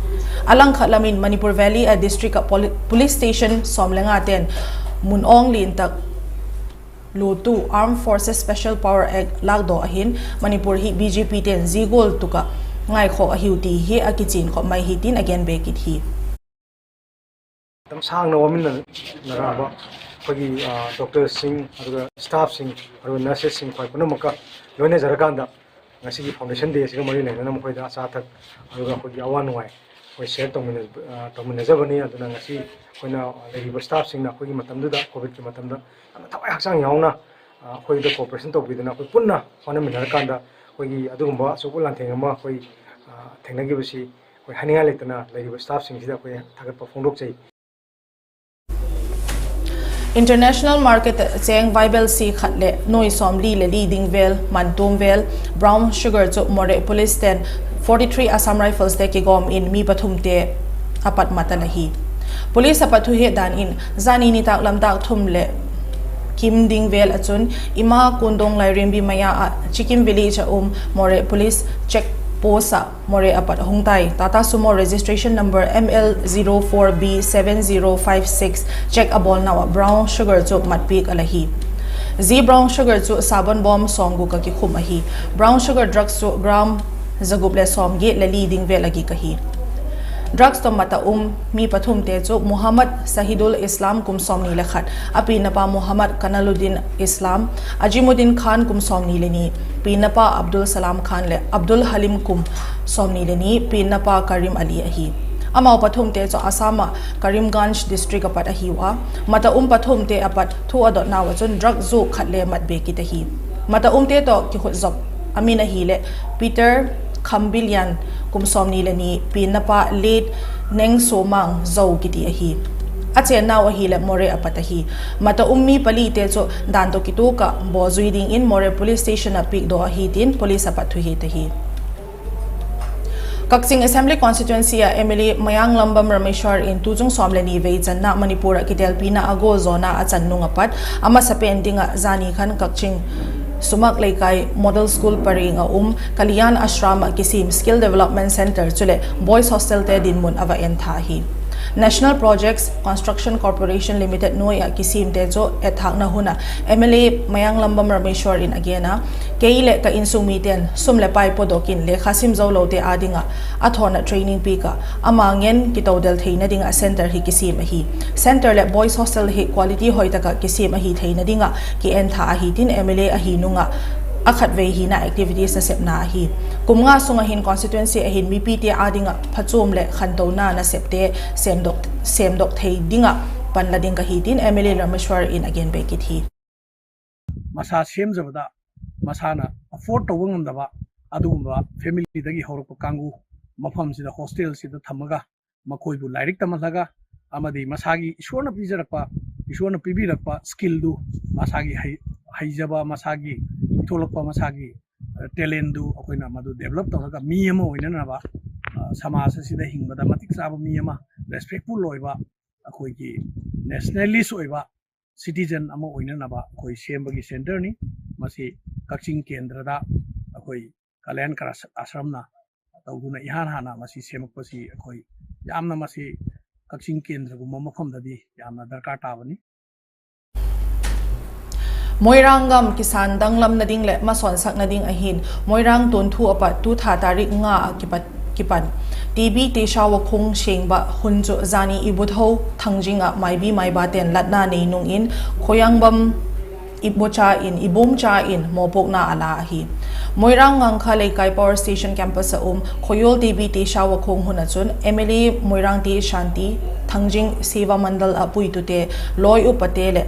A langkhat lam in Manipur Valley ah district ah police station sawm le nga te'n mun awng lian tak lutu Armed Forces Special Power Act lâkdawk ahin Manipur hi B J P te'n zia gual tuk ah ngaikhawk ahiu ti hi a kichian khop mai hi tin a gen bêk kit hi. ꯃꯇꯝ ꯁꯥꯡꯅ ꯋꯥꯃꯤꯟꯅꯔꯛꯑꯕ ꯑꯩꯈꯣꯏꯒꯤ, ꯑ, doctorꯁꯤꯡ, ꯑꯗꯨꯒ staffꯁꯤꯡ, ꯑꯗꯨꯒ nurseꯁꯤꯡ, ꯑꯩꯈꯣꯏ ꯄꯨꯝꯅꯃꯛꯀ ꯂꯣꯏꯅꯖꯔꯀꯥꯟꯗ ꯉꯁꯤꯒꯤ Foundation Day ꯑꯁꯤꯒ ꯃꯔꯤ ꯂꯩꯅꯅ ꯃꯈꯣꯏꯗ ꯑꯆꯥ ꯑꯊꯛ, ꯑꯗꯨꯒ ꯑꯩꯈꯣꯏꯒꯤ ꯑꯋꯥ ꯅꯨꯡꯉꯥꯏ ꯑꯩꯈꯣꯏ share ꯇꯧꯃꯤꯟꯅ-, ꯑ, ꯇꯧꯃꯤꯟꯅꯖꯕꯅꯤ꯫ ꯑꯗꯨꯅ ꯉꯁꯤ ꯑꯩꯈꯣꯏꯅ ꯂꯩꯔꯤꯕ staffꯁꯤꯡꯅ ꯑꯩꯈꯣꯏꯒꯤ ꯃꯇꯝꯗꯨꯗ, COVIDꯀꯤ ꯃꯇꯝꯗ ꯌꯥꯝꯅ ꯊꯋꯥꯏ ꯍꯛꯆꯥꯡ ꯌꯥꯎꯅ, ꯑ, ꯑꯩꯈꯣꯏꯗ cooperation ꯇꯧꯕꯤꯗꯨꯅ ꯑꯩꯈꯣꯏ ꯄꯨꯟꯅ ꯍꯣꯠꯅꯃꯤꯟꯅꯔꯀꯥꯟꯗ ꯑꯩꯈꯣꯏꯒꯤ ꯑꯗꯨꯒꯨꯝꯕ ꯑꯆꯧꯕ ꯂꯥꯟꯊꯦꯡ ꯑꯃ ꯑꯩꯈꯣꯏ, ꯑ, ꯊꯦꯡꯅꯈꯤꯕꯁꯤ ꯑꯩꯈꯣꯏ ꯍꯥꯏꯅꯤꯡꯉꯥꯏ ꯂꯩꯇꯅ ꯂꯩꯔꯤꯕ staffꯁꯤꯡꯁꯤꯗ ꯑꯩꯈꯣꯏ ꯊꯥꯒꯠꯄ ꯐꯣꯡꯗꯣꯛꯆꯩ꯫ International market ꯆꯦꯡ ꯕꯥꯏꯕꯦꯜ ꯁꯤ ꯈꯠꯂꯦ, ꯅꯣꯏ ꯁꯣꯝꯂꯤ ꯂꯦꯂꯤ ꯗꯤꯡ ꯕꯦꯜ, ꯃꯟꯇꯨꯝ ꯕꯦꯜ, brown sugar ꯆꯨ ꯃꯣꯔꯦ police ten forty three Assam Rifles ꯇꯦ ꯀꯤꯒꯣꯝ ꯏꯟ ꯃꯤ ꯄꯊꯨꯝ ꯇꯦ ꯑꯄꯠ ꯃꯇ ꯂꯩ꯫ Police ꯑꯄꯠ ꯊꯨꯍꯦ ꯗꯥꯟ ꯏꯟ ꯖꯥꯅꯤ ꯅꯤꯇꯥꯛ ꯂꯝꯇꯥꯛ ꯊꯨꯝ ꯂꯦ ꯀꯤꯝ ꯗꯤꯡ ꯕꯦꯜ ꯑꯆꯨꯟ ꯏꯃꯥ ꯀꯣꯟꯗꯣꯡ ꯂꯥꯏꯔꯦꯝꯕꯤ ꯃꯌꯥ ꯑ ꯆꯤꯀꯤꯝ village ꯑ ꯎꯝ ꯃꯣꯔꯦ police check post ꯑ ꯃꯣꯔꯦ ꯑꯄꯠ ꯑꯍꯨꯡ ꯇꯥꯏ꯫ Tata Sumo registration number M L zero four B seven zero five six check ꯑ ꯕꯣꯜ ꯅꯥꯎ ꯑ brown sugar ꯆꯨ ꯃꯠꯄꯤꯛ ꯑ ꯂꯩ꯫ ꯖꯤ brown sugar ꯆꯨ ꯁꯥꯕꯟ ꯕꯣꯝ ꯁꯣꯡꯒꯨ ꯀ ꯀꯤꯈꯨꯝ ꯑꯍꯤ꯫ Brown sugar drugs ꯆꯨ gram ꯖꯒꯨꯞ ꯂꯦ ꯁꯣꯝ ꯒꯤ ꯂꯦꯂꯤ ꯗꯤꯡ ꯕꯦꯜ ꯑꯒꯤ ꯀꯍꯤ꯫ Drugs ꯇꯣ ꯃꯇ ꯎꯝ ꯃꯤ ꯄꯊꯨꯝ ꯇꯦ ꯆꯨ ꯃꯨꯍꯝꯃꯗ ꯁꯍꯤꯗꯨꯜ ꯏꯁꯂꯥꯝ ꯀꯨꯝ ꯁꯣꯝꯅꯤ ꯂꯦ ꯈꯠ, ꯑ ꯄꯤ ꯅꯄꯥ ꯃꯨꯍꯝꯃꯗ ꯀꯅꯥꯂꯨꯗꯤꯟ ꯏꯁꯂꯥꯝ, ꯑꯖꯤꯃꯨꯗꯤꯟ ꯈꯥꯟ ꯀꯨꯝ ꯁꯣꯝꯅꯤ ꯂꯦ ꯅꯤ, ꯄꯤ ꯅꯄꯥ ꯑꯕꯗꯨꯜ ꯁꯂꯥꯝ ꯈꯥꯟ ꯂꯦ ꯑꯕꯗꯨꯜ ꯍꯂꯤꯝ ꯀꯨꯝ ꯁꯣꯝꯅꯤ ꯂꯦ ꯅꯤ, ꯄꯤ ꯅꯄꯥ ꯀꯔꯤꯝ ꯑꯂꯤ ꯑꯍꯤ꯫ ꯑꯃꯥꯎ ꯄꯊꯨꯝ ꯇꯦ ꯆꯨ ꯑꯁꯥꯝ ꯑ ꯀꯔꯤꯝꯒꯟꯖ district ꯑꯄꯠ ꯑꯍꯤꯎ ꯑ, ꯃꯇ ꯎꯝ ꯄꯊꯨꯝ ꯇꯦ ꯑꯄꯠ ꯊꯨ ꯑꯗꯣꯠ ꯅꯥꯎ ꯑ ꯆꯨꯟ drug ꯖꯨ ꯈꯠ ꯂꯦ ꯃꯠ ꯕꯦ ꯀꯤꯠ ꯑꯍꯤ꯫ ꯃꯇ ꯎꯝ ꯇꯦ ꯇꯣ ꯀꯤꯈꯨꯠ ꯖꯣꯞ ꯑꯃꯤꯟ ꯑꯍꯤ ꯂꯦ ꯄꯤꯇꯔ ꯈꯝꯕꯤꯂꯤꯌꯥꯟ ꯀꯨꯝ ꯁꯣꯝꯅꯤ ꯂꯦ ꯅꯤ, ꯄꯤ ꯅꯄꯥ ꯂꯦꯠ ꯅꯦꯡ ꯁꯣꯃꯥꯡ ꯖꯧ ꯀꯤꯇꯤ ꯑꯍꯤ꯫ ꯑꯆꯦꯟ ꯅꯥꯎ ꯑꯍꯤ ꯂꯦ ꯃꯣꯔꯦ ꯑꯄꯠ ꯑꯍꯤ꯫ ꯃꯇ ꯎꯝ ꯃꯤ ꯄꯂꯤ ꯇꯦ ꯆꯨ ꯗꯥꯟ ꯇꯣ ꯀꯤꯇꯨ ꯀ ꯕꯣ ꯖꯨꯏ ꯗꯤꯡ ꯏꯟ ꯃꯣꯔꯦ police station ꯑ ꯄꯤꯛ ꯗꯣ ꯑꯍꯤ ꯇꯤꯟ police ꯑꯄꯠ ꯊꯨꯍꯤ ꯇꯍꯤ꯫ Kakching Assembly Constituency a M L A Mayang Lambam Rameshwar in tuchung sawm le ni vei channa Manipur a kitelpina a gol zawna a chan nung a pat, a masa pen ding a zani khan Kakching Sumak Leikai Model School pareng a um Kalyan Ashram a kisim Skill Development Centre chule Boys Hostel te dinmun a va en tha hi. National Projects Construction Corporation Limited nuai a kisimte chu etthâkna hun a M L A Mayang Lambam Rameshwar in a gen a, kei leh ka insung mite'n sum le pai pawdawk in lekha sim zo lote â ding ah a thawn a training piak ah, ama ngen kitodel theina ding ah centre hi kisim ahi. Centre leh Boys Hostel hi quality hoi tak ah kisim ahi theina ding ah ki en tha ahi tin M L A ahi nung ah a khatvei hina activities nasepna ahi. Kum nga sung ah hin constituency ah hin mipite â ding ah phachuam leh khantona nasepte sêmdok thei ding ah panla ding ka hi tin M L A Rameshwar in a gen bêk kit hi. ꯃꯁꯥ ꯁꯦꯝꯖꯕꯗ ꯃꯁꯥꯅ ꯑꯦꯐꯣꯔꯗ ꯇꯧꯕ ꯉꯝꯗꯕ ꯑꯗꯨꯒꯨꯝꯕ ꯐꯦꯃꯤꯂꯤꯗꯒꯤ ꯍꯧꯔꯛꯄ ꯀꯥꯡꯕꯨ, ꯃꯐꯝꯁꯤꯗ ꯍꯣꯁꯇꯦꯜꯁꯤꯗ ꯊꯝꯃꯒ ꯃꯈꯣꯏꯕꯨ ꯂꯥꯏꯔꯤꯛ ꯇꯝꯍꯜꯂꯒ ꯑꯃꯗꯤ ꯃꯁꯥꯒꯤ ꯏꯁꯣꯔꯅ ꯄꯤꯖꯔꯛꯄ, ꯏꯁꯣꯔꯅ ꯄꯤꯕꯤꯔꯛꯄ ꯁ꯭ꯀꯤꯜꯗꯨ, ꯃꯁꯥꯒꯤ ꯍꯩ-, ꯍꯩꯖꯕ, ꯃꯁꯥꯒꯤ ꯄꯤꯊꯣꯛꯂꯛꯄ, ꯃꯁꯥꯒꯤ, ꯑ, ꯇꯦꯂꯦꯟꯗꯨ ꯑꯩꯈꯣꯏꯅ ꯃꯗꯨ ꯗꯦꯚꯂꯞ ꯇꯧꯔꯒ ꯃꯤ ꯑꯃ ꯑꯣꯏꯅꯅꯕ, ꯑ, ꯁꯃꯥꯖ ꯑꯁꯤꯗ ꯍꯤꯡꯕꯗ ꯃꯇꯤꯛ ꯆꯥꯕ ꯃꯤ ꯑꯃ, ꯔꯦꯁꯄꯦꯛꯐꯨꯜ ꯑꯣꯏꯕ, ꯑꯩꯈꯣꯏꯒꯤ ꯅꯦꯁꯅꯦꯂꯤꯁ ꯑꯣꯏꯕ ꯁꯤꯇꯤꯖꯟ ꯑꯃ ꯑꯣꯏꯅꯅꯕ ꯑꯩꯈꯣꯏ ꯁꯦꯝꯕꯒꯤ ꯁꯦꯟꯇꯔꯅꯤ꯫ ꯃꯁꯤ ꯀꯛꯆꯤꯡ ꯀꯦꯟꯗ꯭ꯔꯗ ꯑꯩꯈꯣꯏ ꯀꯂꯌꯥꯟ ꯀ꯭ꯔꯥꯁ ꯑꯥꯁ꯭ꯔꯝꯅ ꯇꯧꯗꯨꯅ ꯏꯍꯥꯟ ꯍꯥꯟꯅ ꯃꯁꯤ ꯁꯦꯝꯃꯛꯄꯁꯤ ꯑꯩꯈꯣꯏ ꯌꯥꯝꯅ ꯃꯁꯤ ꯀꯛꯆꯤꯡ ꯀꯦꯟꯗ꯭ꯔꯒꯨꯝꯕ ꯃꯐꯝꯗꯗꯤ ꯌꯥꯝꯅ ꯗꯔꯀꯥꯔ ꯇꯥꯕꯅꯤ꯫ ꯃꯣꯏꯔꯥꯡ ꯒꯝ ꯀꯤꯁꯥꯟ ꯗꯪꯂꯝꯅ ꯗꯤꯡ ꯂꯦ ꯃꯁꯣꯟ ꯁꯛꯅ ꯗꯤꯡ ꯑꯍꯤꯟ ꯃꯣꯏꯔꯥꯡ ꯇꯣꯟꯊꯨ ꯑꯄ ꯇꯨ ꯊꯥ ꯇꯥꯔꯤꯛ ꯉꯥ ꯑ ꯀꯤꯄꯠ, ꯀꯤꯄꯟ ꯇꯤ ꯕꯤ ꯇꯦꯁꯥ ꯋꯥꯈꯣꯡ ꯁꯦꯡꯕ ꯍꯨꯟ ꯆꯨ ꯖꯥꯅꯤ ꯏꯕꯨꯙꯧ ꯊꯥꯡꯖꯤꯡ ꯑ ꯃꯥꯏꯕꯤ ꯃꯥꯏꯕꯥ ꯇꯦꯟ ꯂꯠꯅ ꯅꯩ ꯅꯨꯡ ꯏꯟ ꯈꯣꯌꯥꯡꯕꯝ ꯏꯕꯣꯆꯥ ꯏꯟ, ꯏꯕꯣꯝꯆꯥ ꯏꯟ ꯃꯣꯄꯣꯛꯅ ꯑꯂꯥ ꯑꯍꯤ꯫ ꯃꯣꯏꯔꯥꯡ ꯉꯥꯡꯈ ꯂꯩꯀꯥꯏ power station campus ꯑ ꯎꯝ ꯈꯣꯌꯣꯜ ꯇꯤ ꯕꯤ ꯇꯦꯁꯥ ꯋꯥꯈꯣꯡ ꯍꯨꯟ ꯑ ꯆꯨꯟ M L A ꯃꯣꯏꯔꯥꯡ ꯇꯤ ꯁꯥꯟꯇꯤ, ꯊꯥꯡꯖꯤꯡ ꯁꯦꯕꯥ ꯃꯟꯗꯜ ꯑ ꯄꯨꯏꯇꯨꯇꯦ, ꯂꯣꯏ ꯎꯞꯄꯇꯦ ꯂꯦ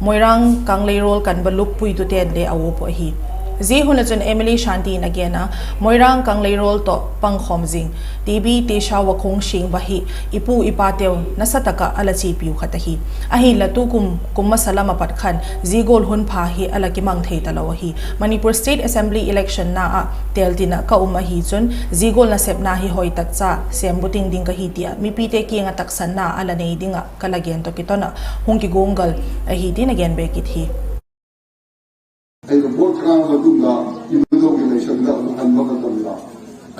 ꯃꯣꯏꯔꯥꯡ ꯀꯪꯂꯩꯔꯣꯜ ꯀꯟꯕ ꯂꯨꯞ ꯄꯨꯏꯇꯨꯇꯦꯟ ꯂꯦ ꯑꯋꯣꯄ ꯑꯍꯤ꯫ ꯖꯤ ꯍꯨꯟ ꯑ ꯆꯨꯟ M L A ꯁꯥꯟꯇꯤꯅ ꯒꯦꯟ ꯑ ꯃꯣꯏꯔꯥꯡ ꯀꯪꯂꯩꯔꯣꯜ ꯇꯣ ꯄꯪꯈꯣꯝ ꯖꯤꯡ ꯇꯤ ꯕꯤ ꯇꯦꯁꯥ ꯋꯥꯈꯣꯡ ꯁꯦꯡꯕ ꯍꯤ ꯏꯄꯨ ꯏꯄꯥꯇꯦꯎ ꯅꯁꯥ ꯇꯥꯛ ꯑ ꯑꯂ ꯆꯦ ꯄꯤꯌꯨ ꯈꯠ ꯑꯍꯤ꯫ ꯑꯍꯤꯟ ꯂ ꯇꯨ ꯀꯨꯝ, ꯀꯨꯝ ꯃꯁꯥ ꯂꯝ ꯑ ꯄꯠ ꯈꯟ ꯖꯤ ꯒꯣꯜ ꯍꯨꯟ ꯐꯥ ꯍꯤ ꯑꯂ ꯀꯤꯃꯥꯡ ꯊꯩ ꯇꯥꯂꯣ ꯑꯍꯤ꯫ ꯃꯅꯤꯄꯨꯔ state assembly election ꯅ ꯑ ꯇꯦꯜ ꯇꯤꯟ ꯑ ꯀ ꯎꯝ ꯑꯍꯤ ꯆꯨꯟ ꯖꯤ ꯒꯣꯜ ꯅꯁꯦꯞꯅ ꯍꯤ ꯍꯣꯏ ꯇꯥꯛ ꯆꯥ ꯁꯦꯝꯕꯨ ꯇꯤꯡ ꯗꯤꯡ ꯀ ꯍꯤ ꯇꯤ ꯑ ꯃꯤꯄꯤꯇꯦ ꯀꯦꯡ ꯑ ꯇꯥꯛꯁꯟꯅ ꯑꯂ ꯅꯩ ꯗꯤꯡ ꯑ ꯀꯂ ꯒꯦꯟ ꯇꯣ ꯀꯤꯇꯣꯅ ꯍꯨꯡ ꯀꯤꯒꯣꯡꯒꯜ ꯑꯍꯤ ꯇꯤꯅ ꯒꯦꯟ ꯕꯦꯛ ꯀꯤꯠ ꯍꯤ꯫ ꯑꯩꯅ ꯚꯣꯠ ꯀꯥꯔꯕ ꯃꯇꯨꯡꯗ ꯏꯕꯨꯙꯧꯒꯤ ꯂꯥꯏꯁꯪꯗ ꯑꯃꯨꯛ ꯍꯟꯕ ꯃꯇꯝꯗ,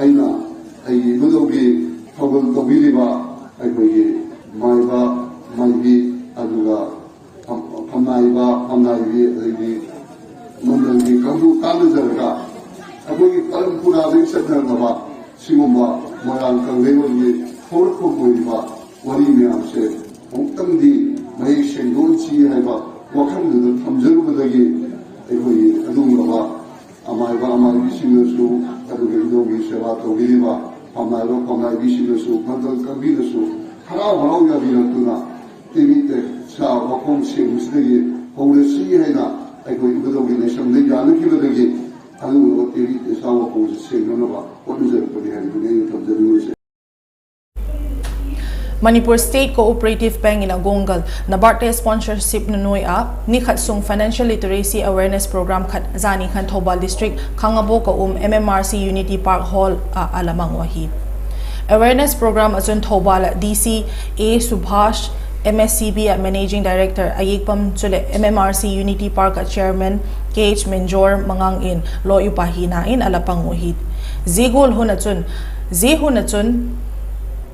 ꯑꯩꯅ ꯑꯩꯒꯤ ꯏꯕꯨꯙꯧꯒꯤ ꯊꯧꯒꯜ ꯇꯧꯕꯤꯔꯤꯕ ꯑꯩꯈꯣꯏꯒꯤ ꯃꯥꯏꯕ, ꯃꯥꯏꯕꯤ, ꯑꯗꯨꯒ ꯐꯝ-, ꯐꯝꯅꯥꯏꯕ, ꯐꯝꯅꯥꯏꯕꯤ, ꯑꯗꯩꯗꯤ ꯃꯟꯗꯜꯒꯤ ꯀꯥꯡꯕꯨ ꯇꯥꯟꯅꯖꯔꯒ, ꯑꯩꯈꯣꯏꯒꯤ ꯄꯔꯝꯄꯨꯔꯥꯗꯒꯤ ꯆꯠꯅꯔꯛꯂꯕ ꯁꯤꯒꯨꯝꯕ ꯃꯣꯏꯔꯥꯡ ꯀꯪꯂꯩꯔꯣꯜꯒꯤ ꯍꯧꯔꯛꯐꯝ ꯑꯣꯏꯔꯤꯕ ꯋꯥꯔꯤ ꯃꯌꯥꯝꯁꯦ ꯑꯃꯨꯛꯇꯪꯗꯤ ꯃꯌꯦꯛ ꯁꯦꯡꯗꯣꯛꯍꯟꯁꯤ ꯍꯥꯏꯕ ꯋꯥꯈꯜꯗꯨꯗ ꯊꯝꯖꯔꯨꯕꯗꯒꯤ, ꯑꯩꯈꯣꯏꯒꯤ ꯑꯗꯨꯒꯨꯝꯂꯕ ꯑꯃꯥꯏꯕ ꯑꯃꯥꯏꯕꯤꯁꯤꯡꯅꯁꯨ, ꯑꯗꯨꯒ ꯏꯙꯧꯒꯤ ꯁꯦꯕꯥ ꯇꯧꯕꯤꯔꯤꯕ ꯐꯝꯅꯥꯏꯕ ꯐꯝꯅꯥꯏꯕꯤꯁꯤꯡꯅꯁꯨ, ꯃꯟꯗꯜ ꯀꯥꯡꯕꯤꯅꯁꯨ ꯍꯔꯥꯎ ꯍꯔꯥꯎ ꯌꯥꯕꯤꯔꯛꯇꯨꯅ, ꯇꯦꯕꯤ ꯇꯦꯁꯥ ꯋꯥꯈꯣꯡ ꯁꯦꯡꯕꯁꯤꯗꯒꯤ ꯍꯧꯔꯁꯤ ꯍꯥꯏꯅ ꯑꯩꯈꯣꯏ ꯏꯕꯨꯙꯧꯒꯤ ꯂꯥꯏꯁꯪꯗ ꯌꯥꯅꯈꯤꯕꯗꯒꯤ, ꯑꯗꯨꯒꯨꯝꯂꯕ ꯇꯦꯕꯤ ꯇꯦꯁꯥ ꯋꯥꯈꯣꯡꯁꯦ ꯁꯦꯡꯅꯅꯕ ꯍꯣꯠꯅꯖꯔꯛꯄꯅꯤ ꯍꯥꯏꯕꯗꯨꯅꯤ ꯑꯩꯅ ꯊꯝꯖꯅꯤꯡꯕꯁꯦ꯫ Manipur State Cooperative Bank in a Gongal, NABARD te sponsorship na nuai a, ni khat sung financial literacy awareness program khat zani khan Thoubal District, Khangabok a um M M R C Unity Park Hall a, a la mang u ahi. Awareness program a chun Thoubal a D C A Subhash, M S C B a Managing Director Ayekpam chule M M R C Unity Park a Chairman K H Menjor Mangang in loi upa hina in a la pang u hi. Zia gual hun a chun, zia hun a chun,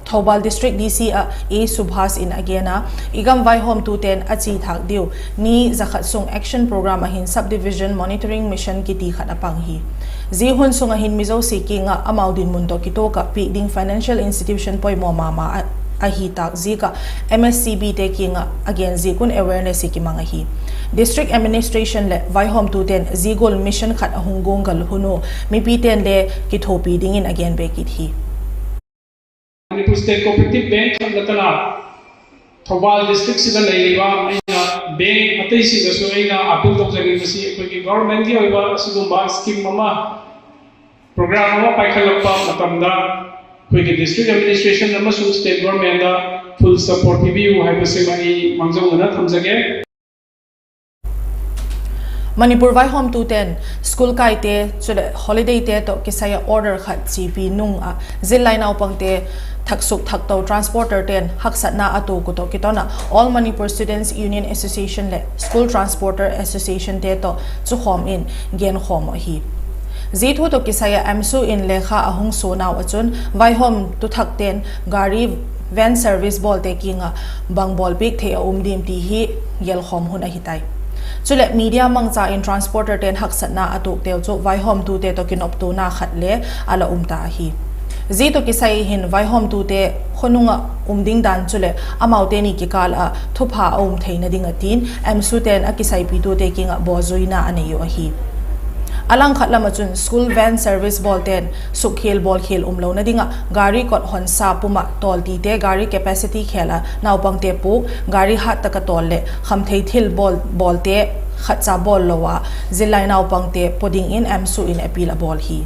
Thoubal District D C a A Subhas in a gen a, i gam vaihawmtute'n a chi thâk diu ni za khat sung action program a hin Subdivision Monitoring Mission kiti khat a pang hi. Zia hun sung a hin mi zosia kiang ah amau dinmun tawh kituak ah piak ding financial institution poimaw ma ma a, ahi tâk ziak ah M S C B te kiang ah a gen ziak un awareness hi kimang ahi. District Administration leh vaihawmtute'n zia gual mission khat a hung guanggal hun u mipite'n le kithuapi dingin a gen be kit hi. Manipur state cooperative bank ꯈꯛ ꯅꯠꯇꯅ ꯊꯧꯕꯥꯜ ꯗꯤꯁꯇ꯭ꯔꯤꯛꯁꯤꯗ ꯂꯩꯔꯤꯕ ꯑꯩꯅ ꯕꯦꯡꯛ ꯑꯇꯩꯁꯤꯡꯗꯁꯨ ꯑꯩꯅ ꯑꯥꯄꯤꯜ ꯇꯧꯖꯅꯤꯡꯕꯁꯤ, ꯑꯩꯈꯣꯏꯒꯤ ꯒꯣꯚꯔꯟꯃꯦꯟꯠꯀꯤ ꯑꯣꯏꯕ ꯑꯁꯤꯒꯨꯝꯕ ꯁ꯭ꯀꯤꯝ ꯑꯃ, ꯄ꯭ꯔꯣꯒ꯭ꯔꯥꯝ ꯑꯃ ꯄꯥꯏꯈꯠꯂꯛꯄ ꯃꯇꯝꯗ ꯑꯩꯈꯣꯏꯒꯤ ꯗꯤꯁꯇ꯭ꯔꯤꯛ ꯑꯦꯗꯃꯤꯅꯤꯁꯇ꯭ꯔꯦꯁꯟ ꯑꯃꯁꯨꯡ ꯁ꯭ꯇꯦꯠ ꯒꯣꯚꯔꯟꯃꯦꯟꯠꯇ ꯐꯨꯜ ꯁꯄꯣꯔꯠ ꯄꯤꯕꯤꯌꯨ ꯍꯥꯏꯕꯁꯤꯃ ꯑꯩ ꯃꯥꯡꯖꯧꯅꯅ ꯊꯝꯖꯒꯦ꯫ ꯃꯅꯤꯄꯨꯔ ꯚꯥꯏꯍꯣꯝ ꯇꯨ ꯇꯦꯟ, ꯁ꯭ꯀꯨꯜ ꯀꯥꯏꯇꯦ, ꯆꯨꯂꯦ ꯍꯣꯂꯤꯗꯦ ꯇꯦ ꯇꯣ ꯀꯤꯁꯥꯏ ꯑꯣꯔꯗꯔ ꯈꯠ ꯆꯤꯄꯤ ꯅꯨꯡ ꯑ, ꯖꯤꯜꯂꯥꯏ ꯅꯥꯎꯄꯪ ꯇꯦ, ꯊꯛꯁꯨꯛ ꯊꯛꯇꯧ ꯇ꯭ꯔꯥꯟꯁꯄꯣꯔꯇꯔ ꯇꯦꯟ, ꯍꯛꯁꯠꯅ ꯑꯇꯨ ꯀꯨꯇꯣ ꯀꯤꯇꯣꯅ, All Manipur Students Union Association ꯂꯦ School Transporter Association ꯇꯦ ꯇꯣ, ꯆꯨꯈꯣꯝ ꯏꯟ, ꯒꯦꯟ ꯈꯣꯝ ꯑꯍꯤ꯫ ꯖꯤ ꯊꯨ ꯇꯣ ꯀꯤꯁꯥꯏ ꯑ ꯑꯦꯝꯁꯨ ꯏꯟ ꯂꯦꯈꯥ ꯑꯍꯨꯡ ꯁꯣꯅꯥꯎ ꯑꯆꯨꯟ, ꯚꯥꯏꯍꯣꯝ ꯇꯨ ꯊꯛ ꯇꯦꯟ, ꯒꯥꯔꯤ ꯚꯦꯟ ꯁꯔꯚꯤꯁ ꯕꯣꯜ ꯇꯦ ꯀꯤꯡ ꯑ, ꯕꯪ ꯕꯣꯜ ꯄꯤꯛ ꯊꯦ ꯑ ꯎꯝ ꯗꯤꯝ ꯇꯤ ꯍꯤ, ꯒꯦꯜ ꯈꯣꯝ ꯍꯨꯟ ꯑꯍꯤ ꯇꯥꯏ꯫ ꯆꯨꯂꯦ ꯃꯤꯗꯤꯌꯥ ꯃꯪꯆꯥ ꯏꯟ ꯇ꯭ꯔꯥꯟꯁꯄꯣꯔꯇꯔ ꯇꯦꯟ ꯍꯛꯁꯠꯅ ꯑꯇꯨꯛ ꯇꯦꯎ ꯆꯨ ꯚꯥꯏꯍꯣꯝ ꯇꯨ ꯇꯦ ꯇꯣ ꯀꯤꯅꯣꯞ ꯇꯨꯅ ꯈꯠ ꯂꯦ, ꯑꯂ ꯎꯝ ꯇꯥ ꯑꯍꯤ꯫ ꯖꯤ ꯇꯣ ꯀꯤꯁꯥꯏ ꯍꯤꯟ ꯚꯥꯏꯍꯣꯝ ꯇꯨ ꯇꯦ ꯈꯣꯅꯨꯡ ꯑ ꯎꯝ ꯗꯤꯡ ꯗꯥꯟ ꯆꯨꯂꯦ, ꯑꯃꯥꯎ ꯇꯦ ꯅꯤ ꯀꯤꯀꯥꯜ ꯑ, ꯊꯨꯐꯥ ꯑ ꯎꯝ ꯊꯦꯡꯅ ꯗꯤꯡ ꯑ ꯇꯤꯟ, ꯑꯦꯝꯁꯨ ꯇꯦꯟ ꯑ ꯀꯤꯁꯥꯏ ꯄꯤ ꯇꯨ ꯇꯦ ꯀꯤꯡ ꯑ ꯕꯣ ꯖꯨꯏꯅ ꯑꯅꯩ ꯌꯨ ꯑꯍꯤ꯫ A langkhat lam ah chun school van service bawlte'n sukkhial bawlkhial umlona ding ah gari kot honsa pum ah tawltite gari capacity khêl ah naupangte puk, gari hat tak a tawl leh khamthei thil bawlte khatcha bawl lo ah zillai naupangte paw dingin AMSU in appeal a bawl hi.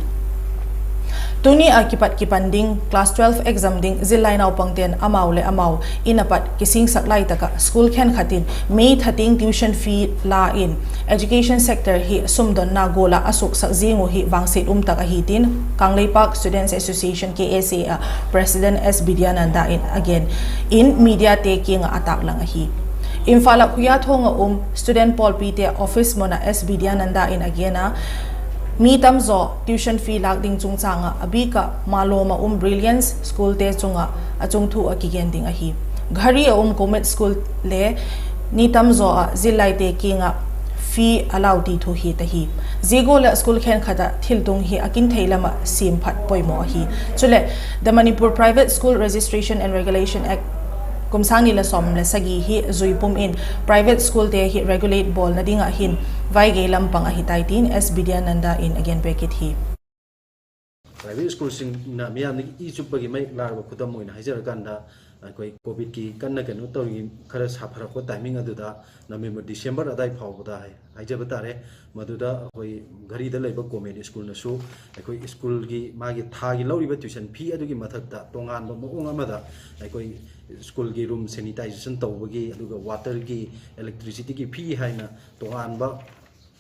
Tuni ah kipat kipan ding class twelve exam ding zillai naupangte'n amau leh amau in a pat kisingsak lai tak ah school khenkhat in May thirteen tuition fee la in education sector hi sumdonna gual ah a suksak ziang uh hi vangsiat um tak ahi tin Kangleipak Students Association, K S A ah President S Bidyananda in a gen in mediate kiang ah a tâklang ahi. Imphal ah Khuyathong ah um student pawlpite office mun ah S Bidyananda in a gen a, mi tam zaw tuition fee lâk ding chungchâng ah a bik ah Malawm ah um Brilliance schoolte chung ah a chungthu a kigen ding ahi. Ghari ah um Comet School le ni tam zaw ah zillaite kiang ah fee a lau ti thu hi ta hi. Zia gual ah school khenkhat ah thiltung hi a kin thei lam ah siam phat poimaw ahi. Chuleh, The Manipur Private School Registration and Regulation Act kum sâng ni leh sawm leh sagi hi zui pum in private schoolte hi regulate bawlna ding ah hin vaigei lam pang ahi tai tin S Bidyananda in a gen pek kit hi. Private school singna ꯃꯤꯌꯥꯝꯗꯒꯤ ꯏ ꯆꯨꯞꯄꯒꯤ ꯃꯩ ꯂꯥꯛꯂꯕ ꯈꯨꯗꯝ ꯑꯣꯏꯅ ꯍꯥꯏꯖꯔꯀꯥꯟꯗ, ꯑꯩꯈꯣꯏ ꯀꯣꯚꯤꯗꯀꯤ ꯀꯟꯅ ꯀꯩꯅꯣ ꯇꯧꯔꯤ, ꯈꯔ ꯁꯥꯐꯔꯛꯄ timing ꯑꯗꯨꯗ, November December ꯑꯗꯥꯏ ꯐꯥꯎꯕꯗ ꯍꯥꯏ-, ꯍꯥꯏꯖꯕ ꯇꯥꯔꯦ꯫ ꯃꯗꯨꯗ ꯑꯩꯈꯣꯏ ꯘꯔꯤꯗ ꯂꯩꯕ ꯒꯣꯔꯃꯦꯟ ꯁ꯭ꯀꯨꯜꯅꯁꯨ ꯑꯩꯈꯣꯏ ꯁ꯭ꯀꯨꯜꯒꯤ ꯃꯥꯒꯤ ꯊꯥꯒꯤ ꯂꯧꯔꯤꯕ tuition fee ꯑꯗꯨꯒꯤ ꯃꯊꯛꯇ ꯇꯣꯉꯥꯟꯕ ꯃꯑꯣꯡ ꯑꯃꯗ ꯑꯩꯈꯣꯏ ꯁ꯭ꯀꯨꯜꯒꯤ room sanitization ꯇꯧꯕꯒꯤ, ꯑꯗꯨꯒ waterꯒꯤ, electricityꯒꯤ fee ꯍꯥꯏꯅ ꯇꯣꯉꯥꯟꯕ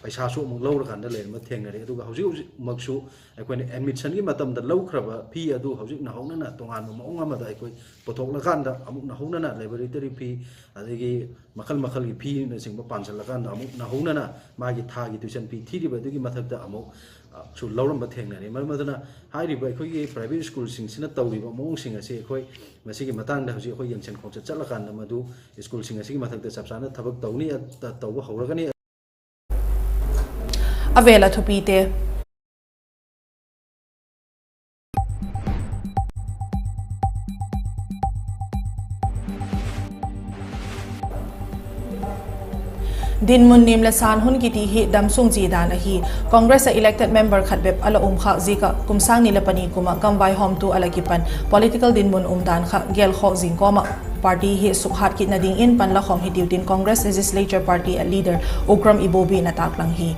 ꯄꯩꯁꯥꯁꯨ ꯑꯃꯨꯛ ꯂꯧꯔꯀꯥꯟꯗ ꯂꯩꯔꯝꯕ ꯊꯦꯡꯅꯔꯦ꯫ ꯑꯗꯨꯒ ꯍꯧꯖꯤꯛ ꯍꯧꯖꯤꯛꯃꯛꯁꯨ ꯑꯩꯈꯣꯏꯅ admissionꯒꯤ ꯃꯇꯝꯗ ꯂꯧꯈ꯭ꯔꯕ fee ꯑꯗꯨ ꯍꯧꯖꯤꯛ ꯅꯧꯍꯧꯅꯅ ꯇꯣꯉꯥꯟꯕ ꯃꯑꯣꯡ ꯑꯃꯗ ꯑꯩꯈꯣꯏ ꯄꯨꯊꯣꯛꯂꯀꯥꯟꯗ ꯑꯃꯨꯛ ꯅꯧꯍꯧꯅꯅ laboratory fee ꯑꯗꯒꯤ ꯃꯈꯜ ꯃꯈꯜꯒꯤ feeꯅꯆꯤꯡꯕ ꯄꯥꯟꯁꯤꯜꯂꯀꯥꯟꯗ ꯑꯃꯨꯛ ꯅꯧꯍꯧꯅꯅ ꯃꯥꯒꯤ ꯊꯥꯒꯤ tuition fee ꯊꯤꯔꯤꯕ ꯑꯗꯨꯒꯤ ꯃꯊꯛꯇ ꯑꯃꯨꯛ, ꯑ, ꯁꯨ ꯂꯧꯔꯝꯕ ꯊꯦꯡꯅꯔꯦ꯫ ꯃꯔꯝ ꯑꯗꯨꯅ ꯍꯥꯏꯔꯤꯕ ꯑꯩꯈꯣꯏꯒꯤ private schoolꯁꯤꯡꯁꯤꯅ ꯇꯧꯔꯤꯕ ꯃꯑꯣꯡꯁꯤꯡ ꯑꯁꯤ ꯑꯩꯈꯣꯏ ꯃꯁꯤꯒꯤ ꯃꯇꯥꯡꯗ ꯍꯧꯖꯤꯛ ꯑꯩꯈꯣꯏ ꯌꯦꯡꯁꯤꯟ ꯈꯣꯡꯁꯠ ꯆꯠꯂꯀꯥꯟꯗ ꯃꯗꯨ schoolꯁꯤꯡ ꯑꯁꯤꯒꯤ ꯃꯊꯛꯇ ꯆꯞ ꯆꯥꯅ ꯊꯕꯛ ꯇꯧꯅꯤ, ꯑ, ꯇꯧꯕ ꯍꯧꯔꯒꯅꯤ꯫ ꯑꯕꯦꯜ ꯑꯊꯨꯄꯤꯇꯦ꯫ Dinmun nim leh sân hun kiti hi damsung chi dan ahi. Congress ah elected member khat bep a la um khâk ziak ah kum sâng ni leh pani kum ah gamvaihawmtu a la kipan political dinmun umdan kha gêlkhawk zing kawm ah party hi sukhat kitna dingin pan la khawm hitiu tin Congress Legislature Party ah leader Ukram Ibobi in a tâklang hi.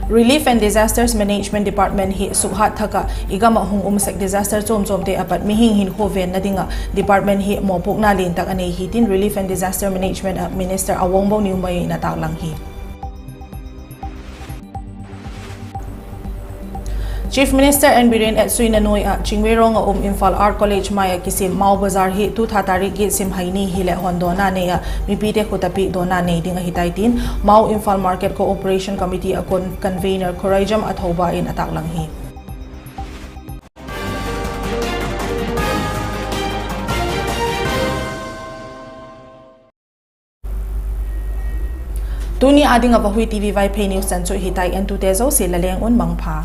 Relief and Disasters Management Department hi sukhat thak ah i gam ah hung um sek disaster chuam chuamte a pat mihing hinkhua venna ding ah department hi mawpuakna lian tak a nei hi tin Relief and Disaster Management ah Minister Awongbawniumai in a tâklang hi. Chief Minister N Biren etsuina nuai ah Chingmeirong ah um Imphal Art College mai ah kisim Mao Bazar hi tu tha tarik giat sim hai ni hileh hondawna nei ah mipite khut a piakdawna nei ding ahi tai tin Mao Imphal Market Cooperation Committee a con-, convener Khuraijam Athouba in a tâklang hi. Tuni â ding ah Vahui TV Vaiphei news chanchut hitai, entute zosia la leng un mangpha.